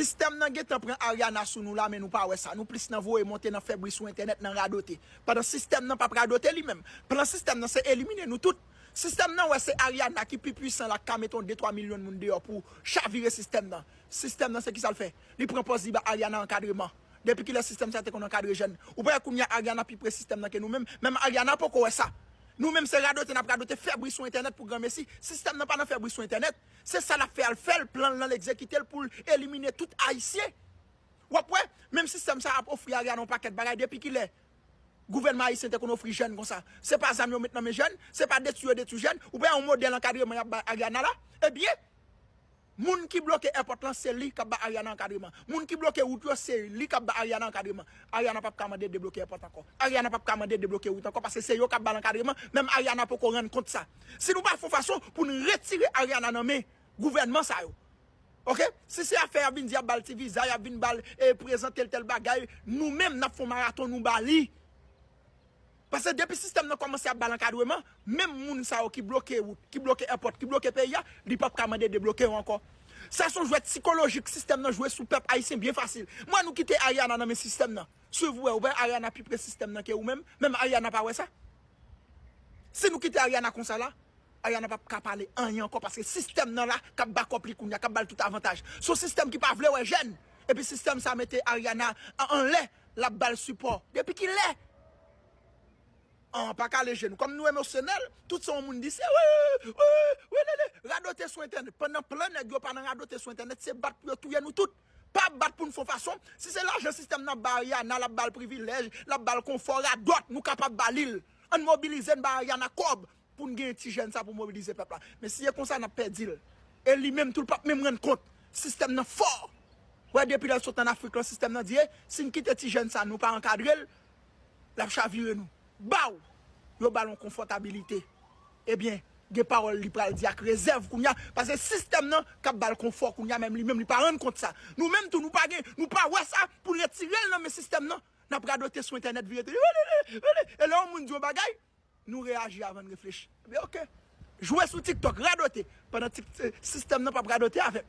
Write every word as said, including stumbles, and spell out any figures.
Sistèm nan gentan pran Ariana sou nou la, men nou pa wè sa. Nou plis nan voye monte, nan fè bri sou entènèt, nan radote. Pandan sistèm nan p ap radote li menm. Plan sistèm nan se elimine nou tout. Sistèm nan wè se Ariana ki pi pwisan la, k ka mete yon de twa milyon moun deyò pou chavire sistèm nan. Sistèm nan se kisa l fè? Li pran pòz li ba Ariana ankadreman. Depi kilè sistèm sa te konn ankadre jèn? Ou pa wè kounye a Ariana pi pre sistèm nan ke nou menm? Menm Ariana poko wè sa. Nou menm se radote n ap radote, fè bri sou entènèt pou granmesi. Sistèm nan pa nan fè bri sou entènèt. Se sa l ap fè, al fè l, plan l nan, l egzekite l pou l elimine tout Ayisyen. W ap wè, menm sistèm sa ap ofri Ariana yon pakèt bagay. Depi kilè gouvènman ayisyen te konn ofri jèn konsa? Se pa zam yo met nan men jèn, se pa detwi yo detwi jèn. Ou pa yon modèl ankadreman y ap bay Ariana la? Ebyen, moun ki bloke èpòt lan, se li k ap ba Ariana ankadreman. Moun ki bloke wout yo, se li k ap ba Ariana ankadreman. Ariana p ap ka mande debloke èpòt ankò. Ariana p ap ka mande debloke wout ankò, paske se yo k ap ba l ankadreman. Menm Ariana poko rann kont sa. Si nou pa fè yon fason pou n retire Ariana nan men gouvènman sa yo, oke? Si se afè y ap vin di y ap ba l ti viza, y ap vin ba l, e, prezante l tèl bagay, nou menm n ap fè yon maraton, nou ba li. Paske depi sistèm nan kòmanse ap ba l ankadreman, menm moun sa yo ki bloke wout, ki bloke èpòt, ki bloke peyi a, li p ap ka mande debloke yo ankò. Sa se yon jwèt sikolojik sistèm nan jwe sou pèp ayisyen byen fasil. Mwen, nou kite Ariana nan men sistèm nan. Swiv ou wè, ou wè Ariana pi pre sistèm nan ke ou menm, menm Ariana pa wè sa. Si nou kite Ariana konsa la, Ariana p ap ka pale anyen ankò, paske sistèm nan la k ap bakòp li kounye a, k ap ba l tout avantaj. Se yon sistèm ki pa vle wè jèn. Epi sistèm sa mete Ariana an- anlè, l ap ba l sipò. Depi kilè? An, pa kale je nou. Kòm nou emosyonèl, tout sa yon moun di se wi, wi, wi, lele, radote sou entènèt. Pandan plan nèg yo pa nan radote sou entènèt, se bat pou yo touye nou tout. Pa bat pou n fè yon fason. Si se lajan sistèm nan ap ba Ariana, l ap ba l privilèj, l ap ba l konfò, radòt, nou kapab ba li l. Ann mobilize n ba Ariana kòb pou n genyen ti jèn sa pou mobilize pèp la. Men si se konsa, n ap pèdi l. E li menm tou, l p ap menm rann kont. Sistèm nan fò. Wè, depi lè l sot ann Afrik lan, sistèm nan di, e, si n kite ti jèn sa, nou pa ankadre l, l ap chavire nou. Baw! Yo ba l yon konfòtabilite. Ebyen, gen pawòl li pral di ak rezèv kounye a, paske sistèm nan k ap ba l konfò kounye a, menm li menm li pa rann kont sa. Nou menm tou, nou pa gen, nou pa wè sa pou n retire l nan men sistèm nan. N ap radote sou entènèt, vire tou, e lè yon moun di yon bagay, nou reyaji avan n reflechi. Ebyen, oke. Jwe sou TikTok, radote, pandan Tik- sistèm nan p ap radote avèk nou.